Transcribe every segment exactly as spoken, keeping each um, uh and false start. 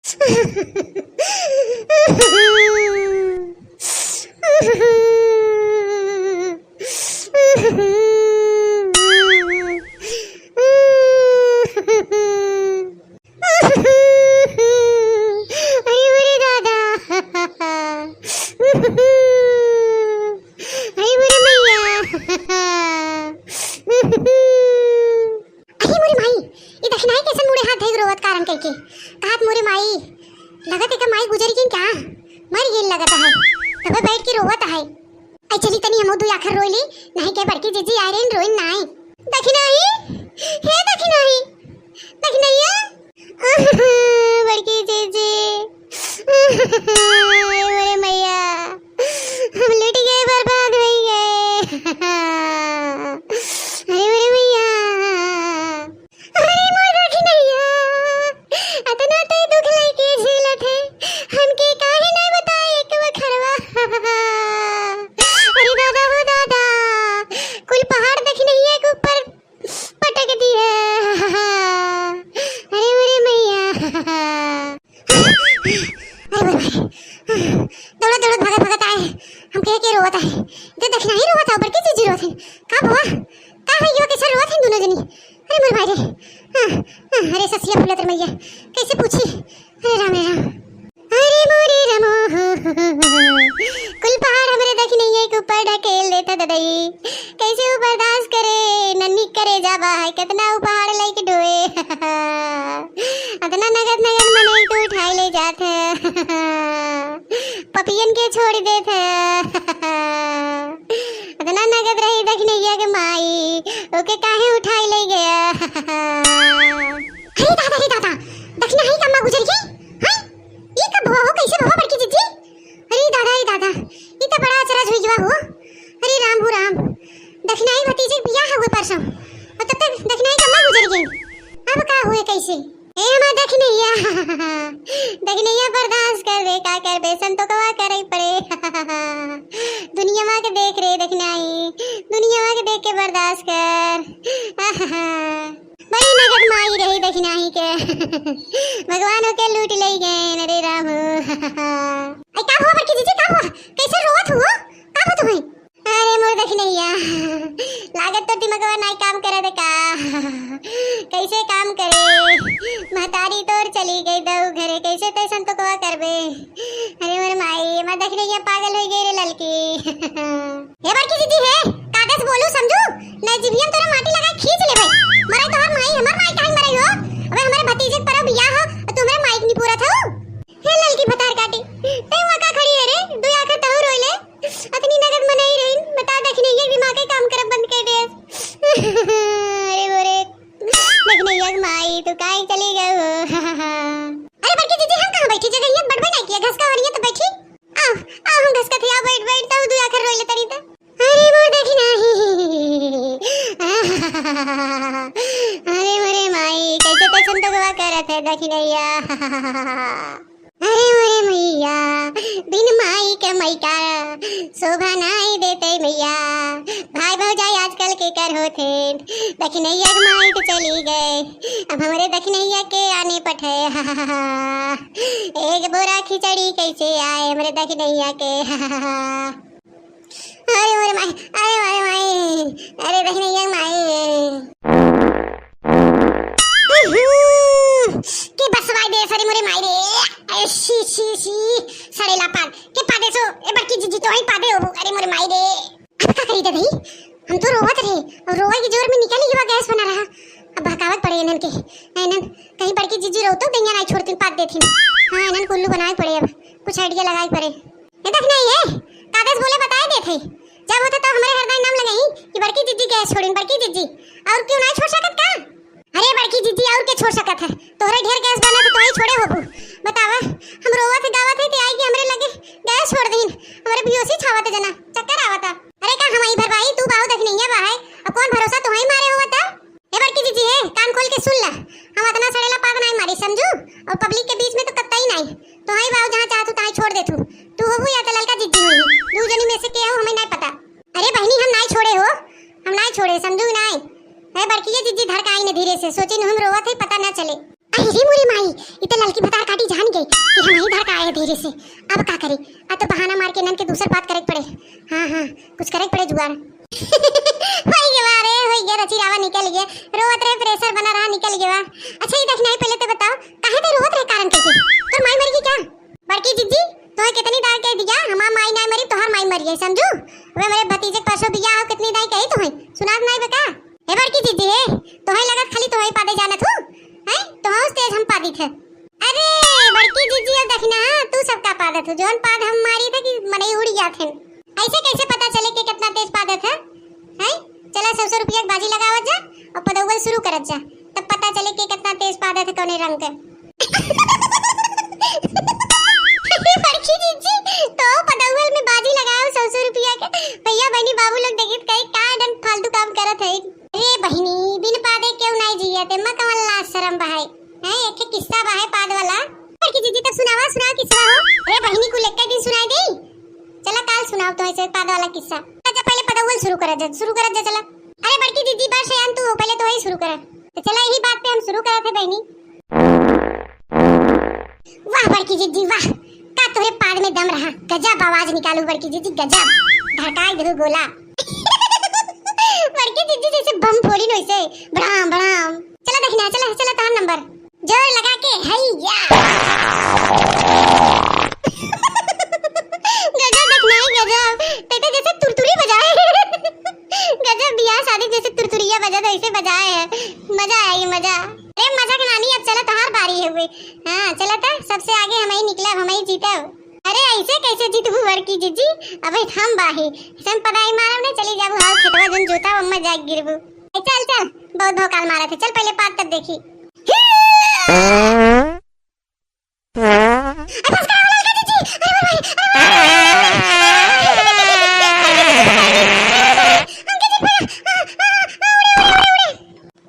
अरे, अरे दादा। अरे मोरे मैया। अरे मोरे माई, ई दखिनाही कैसन मुड़े हाथ धइके रोवत कारन कइके। कहत मोरे माई, लगत है कि माई गुजर गइन का? मर गइन लगत है। तबे बैठ के रोवत है। आई चली तनी हमहू दुइ आखर रोइ ली, नाहीं के बड़की जिज्जी आइ रहिन, रोइन नाहीं। दखिनाही, हे दखिनाही, दखिनैया, बड़की जिज्जी, अरे मोरे मैया, हम लुटि गए, बर्बाद होइ गए। अरे मोरे मैया, अरे मोर दखिनैया, अतना तैं दुख लइके झेलत है, हमके काहे नाहीं बताए एक बखरवा। अरे दादा हो दादा, कुल पहाड़ दखिनैया के ऊपर पटक दिहे। अरे मोरे मैया। अरे मोरे भाई, दौड़त दौड़त भागत भागत आए, हम कहे के रोवत आए, तो दखिनाही रोवत है, बड़की जिज्जी रोवत है। का भवा, का है ये, कैसे रोवत है दुनो जनी? अरे मोरे भाई रे, हाँ, हाँ, अरे ससिया फूलत रे मैया, कैसे पूछी? अरे राम रे राम। अरे मोरे रामो, कुल पहाड़ हमरे दखिनैया के ऊपर ढकेल देता ददई। कैसे ऊ बर्दाश्त करे, नन्ही करे जाबा है, कितना ऊ पहाड़ लइके ढोए। अतना नगद नगद मनई तू उठाई ले जात है। पपियन के छोड़ देत है। अतना नगद रही दखिनैया के माई, ओके काहे उठाई ले गया? अरे दादा, अरे दादा, दखिनैया के अम्मा गुजर गई? हैं? ई कब हुआ हो, कैसे हुआ बड़की जिज्जी? अरे दादा, अरे दादा, ई तो बड़ा अचरज हुई गवा हो। अरे राम हो राम, दखिनैया भतीजे के बियाह हुए परसों, और तब तक दखिनैया के अम्मा गुजर गई। अब का हुए कैसे? ए हमार दखिनैया, दखिनैया बर्दाश्त कर ले, का करबे, संतोकवा करे पड़े। दुनियावा के देख रे दखिनैया, दुनियावा के देख के बर्दाश्त कर। बड़ी नगद माई रही दखिनैया के। भगवान ओके लूट ले गए, अरे राम। आई का हुआ बड़की जिज्जी, का हुआ? कैसे रोवत हो? का बात हुई? अरे मोर दखिनैया, लागत तो दिमगवा नाई काम करत का? कैसे काम करे? महतारी तोर चली गई दऊ घरे, कैसे तै संतोकवा करबे? अरे मोर माई, मोर दखिनैया पागल होइ गई रे ललकी। हे बड़की जिज्जी हे, कायदे से बोलू समझू, नहीं जिभियम तोरा माटी लगा खींच लेबे। मरे तोहर माई, हमार माई काहे मरे हो? अबे हमरे भतीजे के परब बियाह हो, तू हमरे माई के निपोरत हो? हे ललकी भतार काटी, तै वहाँ का खड़ी है रे? दुइ आखर तहु रोइ ले। अतनी नगद मनई रहिन, बता दखिनैया के दिमागे काम करब बंद कर दे। अरे मोरे, दखिनैया के माई, तू काहे चली गई हो? अरे बड़की जिज्जी, हम कहाँ बैठी? जगह हियाँ बड़बे नहीं किया, घसका वाली है तो बैठी। आओ, आओ, हम घसका थे, आओ बैठ, बैठ, तब दुइ आखर रोइ ले तनी तो। अरे मोर दखिनैया। अरे मोरे माई, कैसे तै संतोकवा करत है दखिनैया। अरे मोरे मैया, बिन माई के मइका शोभा नाई देते मैया। भाई भौजाई आजकल के कर होथे, दखिनैया के माई तो चली गए, अब हमरे दखिनैया के आने पठे। एक बोरा खिचड़ी कैसे आए हमरे दखिनैया के। अरे मोरे माई, अरे मोरे माई, अरे दखिनैया माई। उहुं, के बसवाई दे, सरी मोरे माई रे। ए, शी, शी, शी, सड़ेला पाद। के पादे सो, ए बड़की जिज्जी तो ही पादे होबो, अरे मोरे माई रे। अब का करी ददई? हम तो रोवत रहे, और रोवे के जोर में निकल गवा गैस बना रहा। अब बहकावत पड़े इन्हन के। इन्हन कहीं बड़की जिज्जी रोवतो दैया नाई छोड़तिन, पाद देथिन। हाँ, इन्हन कुल्लू बनाए पड़े अब। कुछ idea लगाए पड़े। ए दखिनैया, कायदे से बोले बताए देत है। जब होते तब हमरे हरदाई नाम लगाई कि बड़की जिज्जी गैस छोड़िन, बड़की जिज्जी। और क्यों नाई छोड़ सकत का? अरे बड़की जिज्जी और के छोड़ सकत है? तोहरे ढेर गैस बना तो तोही छोड़े होबू। बतावा, हम रोवत गावत है ते आई कि हमरे लगे गैस छोड़ दीन। हमरे बेहोशी छावत जना, चक्कर आवता। अरे का हम आई भर भाई, तू बाहु दखिनैया बा है, अब कौन भरोसा तोही मारे होवत है? ए बड़की जिज्जी हे, कान खोल के सुन ला, हम अतना सड़ेला पाद नाई मारी, समझू? और public के बीच में तो कतई नाई। तोही बाहु जहाँ चाहतू तहाँ छोड़ देतू। तू होबू या तो ललका जिज्जी होई, दू जनी में से के हो, हमें नाई पता। अरे बहिनी, हम नाई छोड़े हो, हम नाई छोड़े, समझू नाई? ए बड़की जिज्जी धड़काई ने धीरे से, सोची नु हम रोवत है, पता ना चले। अरे रे मोरे माई, ई तो ललकी भतार काटी जान कि हम ही धड़काए हैं धीरे से। अब का करी? अब तो बहाना मार के इनन के दूसर पाद करे के पड़े। हाँ, हाँ, कुछ करे के पड़े जुगाड़। होई गवा रे, होई गवा, रची रावा निकल गवा। रोवत रहे, pressure बना रहा, निकल गवा। अच्छा, ई देखना ही, पहले तो बताओ, काहे ते रोवत रहे, कारण कैसे? तोर माई मर गई क्या? बड़की जिज्जी, तोहे कितनी दाई कह दिया, हमार माई नाई मरी, तोहार माई मरी है, समझू? वे मेरे भतीजे के परसों बियाह हो, कितनी दाई कही तोहे, सुनात नाई बका? हे बड़की जिज्जी, हे, तोहे लगत खाली तोहे पादे जानत हूँ, हैं? तोहे से तेज हम पादित है। अरे, बड़की जिज्जी, अब देखना, हाँ, तू सबका पादत हो, जौन पाद हम मारी था कि मनई उड़ गया थे। ऐसे कैसे पता चले कि कितना तेज पादत है, हैं? चला, सौ सौ रुपया के बाजी लगावत जा और पदौवल शुरू करत जा, तब पता चले कि कितना तेज पादत है, कौने रंग के। बड़की जिज्जी, तो पदौवल में बाजी लगाओ सौ सौ रुपया के, भैया बहनी बाबू लोग देखित कही का डन फालतू काम करत है। अरे बहिनी, बिन पादे क्यों नहीं जियत है, मैं कमल लाज शरम बहाई। हैं, एक ठे किस्सा बा है पाद वाला। बड़की जिज्जी, तब सुनावा, सुनावा किस्सा हो। अरे बहिनी, कुल एक दिन सुनाई दे। चला, काल सुनाओ तो ऐसे पाद वाला किस्सा। अच्छा, पहले पदौवल शुरू करत जा, शुरू करत जा, चला। अरे बड़की जिज्जी, बड़ सयान तू हो, पहले तो वही शुरू कर। तो चला, यही बात पे हम शुरू करत है बहिनी। वाह बड़की जिज्जी, वाह, का तोरे पाद में दम रहा। गजब आवाज निकालू बड़की जिज्जी, गजब। धड़काई दहू गोला। बड़की जिज्जी जैसे बम फोड़ी न वैसे, बड़ाम, बड़ाम। चला दहिना, चला, चला, तहार नंबर। जोर लगा के, हैया। गजब दखिनाई, गजब। ते तो जैसे तुरतुरी बजाए। गजब, बियाह शादी जैसे तुरतुरिया बजत है, ऐसे बजाए है। मजा आई, मजा। अरे मजा के नानी, अब चला, तहार बारी है हुए। हाँ, चला था, सबसे आगे हम ही निकलब, हम ही जीतब। अरे ऐसे कैसे जीतबू बड़की जिज्जी, अबे हम बाही। हम पदाई मारब ने, चली जाबू हाल खेतवा जन जोता, अम्मा जाके गिरबू। ए, चल, चल, बहुत भौकाल मारत है, चल पहले पाद तब देखी। अरे बस करा वाला लड़का जी, अरे वाह, अरे वाह।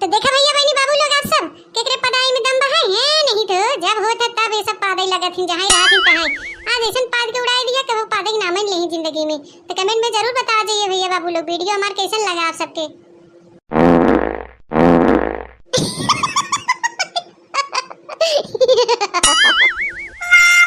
तो देखा भैया बहनी बाबू लोग आप सब, केकरे पदाई में दम बा है, हैं? नहीं तो जब होत है तब ये सब पादे लगत हैं, जहाँ ही रहत हैं तहाँ। आज ऐसन पाद के उड़ाई दिया, कबो पादे के नाम ही नहीं जिंदगी में। तो comment में जरूर बता जाइए भैया बाबू लोग, video हमार कैसन लगा आप सबके।